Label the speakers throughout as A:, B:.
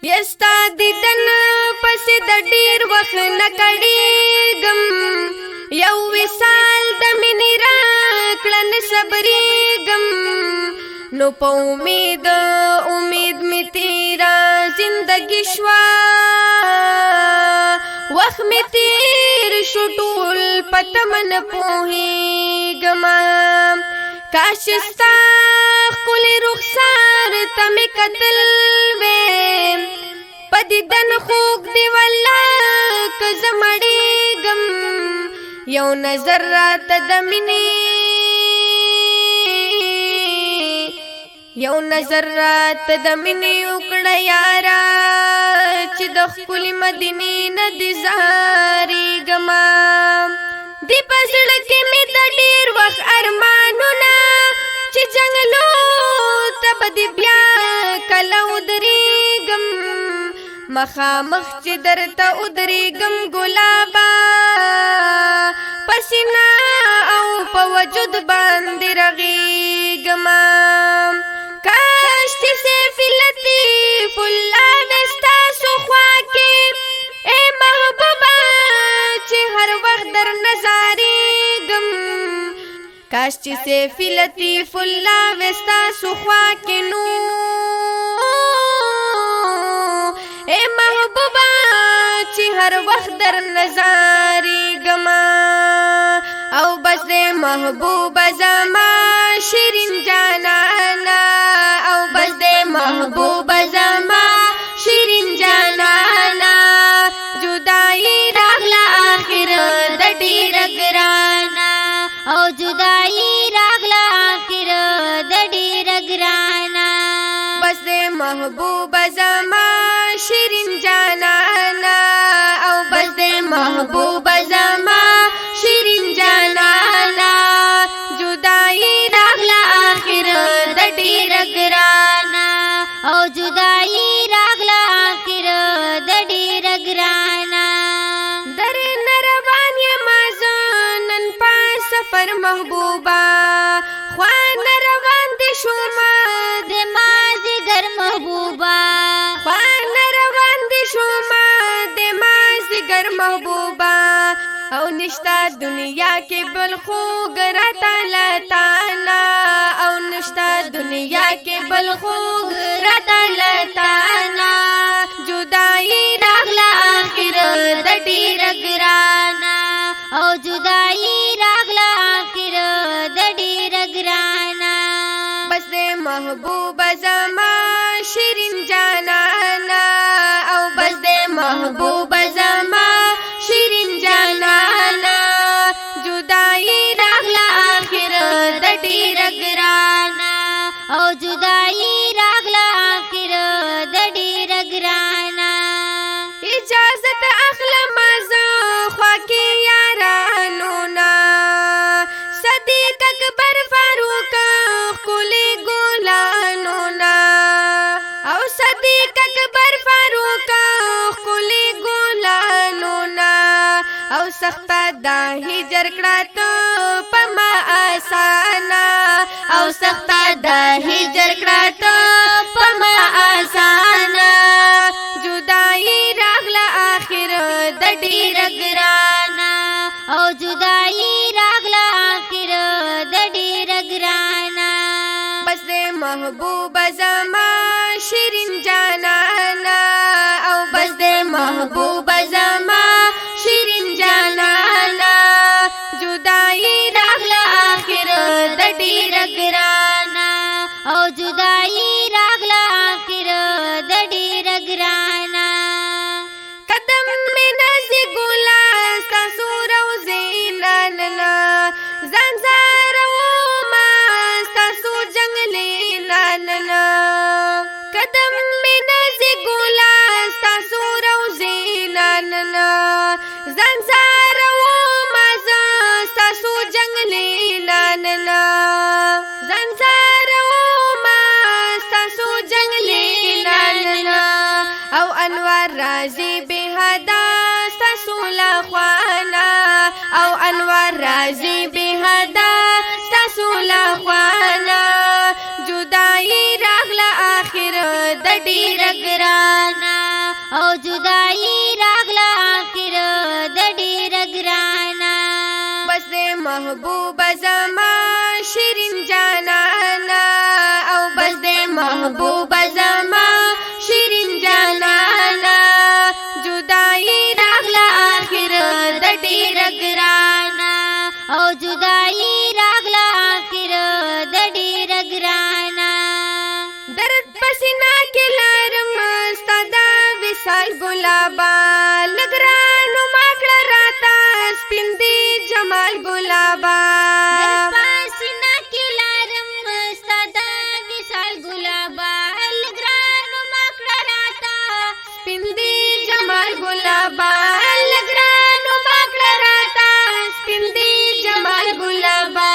A: یستا دیدن پس د ډیر وخت نه کړېږم، یو وصال د مینې راکړه نه صبرېږم. نو په امید امید مې تېره زندګي شوه، وخت مې تېر شو ټول په تمه نه پوهېږم. کاش ستا ښکلي رخسار ته مې کتل وې، په دیدن خوږ دي والله که زه مړېږم. یو نظر راته د مینې، یو نظر راته د مینې وکړه یاره، چې د ښکلي مدینې نه دې ځارېږمه. دې په زړه کې مې د ډېر وخت ارمانونه، چې جنګلو ته به دې بیا کله ودرېږم. مخامخ چې درته ودرېږم ګلابه، په سینه او په وجود باندې رغېږمه. کاش چې سیف لطیف الله وې ستاسو خوا کې، ای محبوبه چې هر وخت در نظارېږم. کاش چې سیف لطیف الله وې ستاسو خوا کې، نو ای محبوبه چې هر وخت در نظارېږم. او بس دې محبوبه زما شیرین جانانا، او بس دې محبوبه زما شیرین جانانا. جدائی راغله آخر د ډېره ګرانه،
B: او جدائی راغله آخر د ډېره ګرانه.
A: بس دې محبوبه زما شیرین جانانا، او بس دې محبوبه زما شیرین جانانا. جدائی راغله آخر د ډېره ګرانه،
B: او جدائی راغله آخر د ډېره ګرانه.
A: درې نه روان یم زه نن په سفر محبوبه، خوا نه روان دې شومه
B: د مازدیګر محبوبه،
A: خوا نه روان دې شومه د مازدیګر محبوبه. او نشتا دنیا کې بل خوږ راته له تا نه، او نشتا دنیا کې بل خوږ راته له تا نه. جدائی راغله آخر د ډېره ګرانه،
B: او جدائی راغله آخر د ډېره ګرانه.
A: بس دې محبوبه زما شیرین جانانا، او بس دې محبوبه زما شیرین جانانا. جدائی راغله آخر د ډېره ګرانه،
B: او جدائی راغله آخر د ډېره ګرانه.
A: اجازت اخلم زه خوا کې یارانو نه، صدیق اکبر فاروق ښکلي ګلانو نه، او صدیق اکبر فاروق ښکلي ګلانو نه. او سخته دا هجر کړه ته په ما اسانه، او سخته دا هجر کړه ته په ما اسانه. جدائی راغله آخر د ډېره ګرانه،
B: او جدائی راغله آخر د ډېره ګرانه.
A: بس دې محبوبه زما شیرین جانانا، او بس دې محبوبه زما شیرین جانانا. جدائی راغله آخر د ډېره ګرانه،
B: او جدائی راغله آخر د ډېره ګرانه.
A: قدم مې نازې ګله ستاسو روضې نه، ځان ځارومه ستاسو جنګلې نه. قدم مې نازې ګله ستاسو روضې نه، ځان ځارومه زه ستاسو جنګلې نه، ځان ځارومه ستاسو جنګلې نه. او انوار راځي بې حده ستاسو له خوا نه، او انوار راځي بې حده ستاسو له خوا نه. جدائی راغله آخر د ډېره ګرانه،
B: او جدائی راغله اخر د ډیر ګرانا.
A: بس دې محبوب زما شیرین جانانا، او بس دې محبوب زما شیرین جانانا، جدائی راغله اخر د ډیر ګرانا.
B: او جدائی راغله اخر د ډیر ګرانا.
A: درد پسینا کې لرم ستا د وصال ګلابا، لګرانو ماکړه راتا سپین دی جمال ګلابا.
B: درد پسینا کې لرم ستا د وصال ګلابا، لګرانو ماکړه راتا
A: سپین دی جمال ګلابا، لګرانو ماکړه راتا سپین دی جمال ګلابا.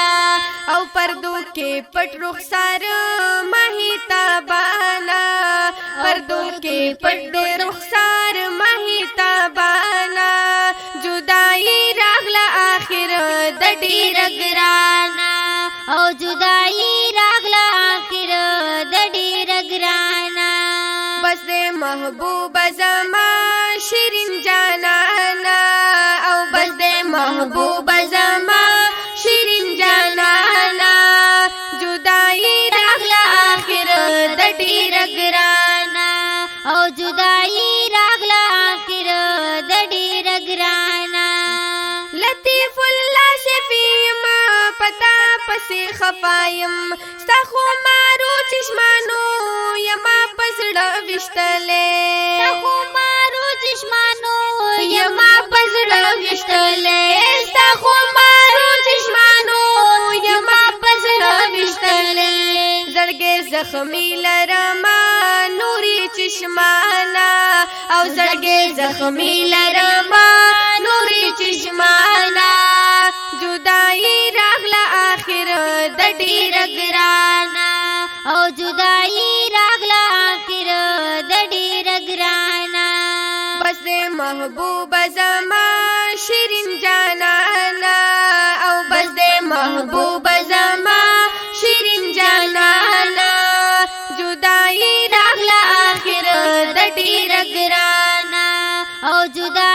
A: او پردو کې پټ رخسار ماهی تابانا، پردو کې پټ دی رخسار ماهی تابانا، جدائی راغله اخر د ډیر ګرانا.
B: او جدائی راغله اخر د ډیر ګرانا.
A: بس دې محبوب زما شیرین جانانا، او بس دې محبوب زما شیرین جانانا، جدائی راغله اخر د ډیر ګرانا.
B: او جدائی راغله اخر د ډیر ګرانا.
A: لطیف الله شفیع ما پتا پسې خفایم، ستا خمارو چشمانو یما پزړه وشتلې،
B: ستا خمارو چشمانو
A: یما پزړه وشتلې، ستا خمارو چشمانو یما پزړه وشتلې. زړګې زخمی لرما نوري چشمانا، او زړګې زخمی لرما نوري چشمانا، جدائی راغله اخر د ډیر ګرانا.
B: او جدائی راغله اخر د ډیر ګرانا.
A: بس دې محبوب زما شیرین جانانا، او بس دې محبوب زما شیرین جانانا، جدائی راغله اخر د ډیر ګرانا.
B: او جدائی